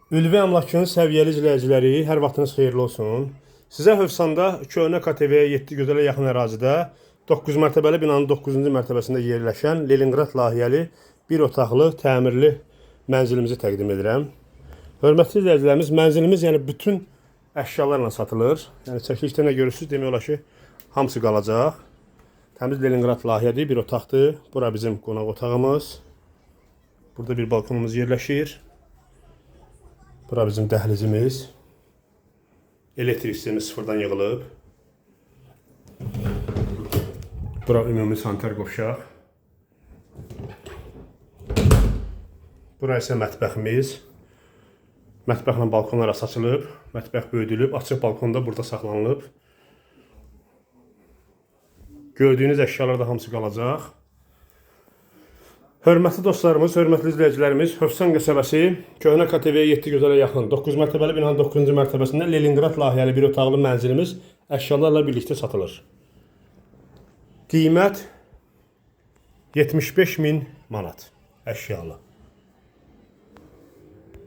Ülvi Əmlakın səviyyəli izləyiciləri, hər vaxtınız xeyirli olsun. Sizə Hövsanda köhnə KTV-yə 7 gözələ yaxın ərazidə 9 mərtəbəli binanın 9-cu mərtəbəsində yerləşən Leninqrad layihəli bir otaqlı təmirli mənzilimizi təqdim edirəm. Hörmətli izləyicilərimiz, mənzilimiz yəni bütün əşyalarla satılır. Yəni çəkilişdə nə görürsüz, demək olar ki, hamısı qalacaq. Təmiz Leninqrad layihədir, bir otaqdır. Bura bizim qonaq otağımız. Burada bir balkonumuz yerləşir. Bura bizim dəhlizimiz. Elektrik sistemi sıfırdan yığılıb. Bura ümumi sanitar qovşaq. Bura isə mətbəximiz. Mətbəxlə balkon arası açılıb. Mətbəx böyüdülüb. Açıq balkon da burada saxlanılıb. Gördüyünüz əşyalar da hamısı qalacaq. Hörmətli dostlarımız, hörmətli izləyicilərimiz, Hövsan qəsəbəsi Köhnə KTV-yə 7 gözələ yaxın 9 mərtəbəli binanın 9-cu mərtəbəsində Leninqrad layihəli bir otaqlı mənzilimiz əşyalarla birlikdə satılır. Qiymət 75 min manat əşyalı.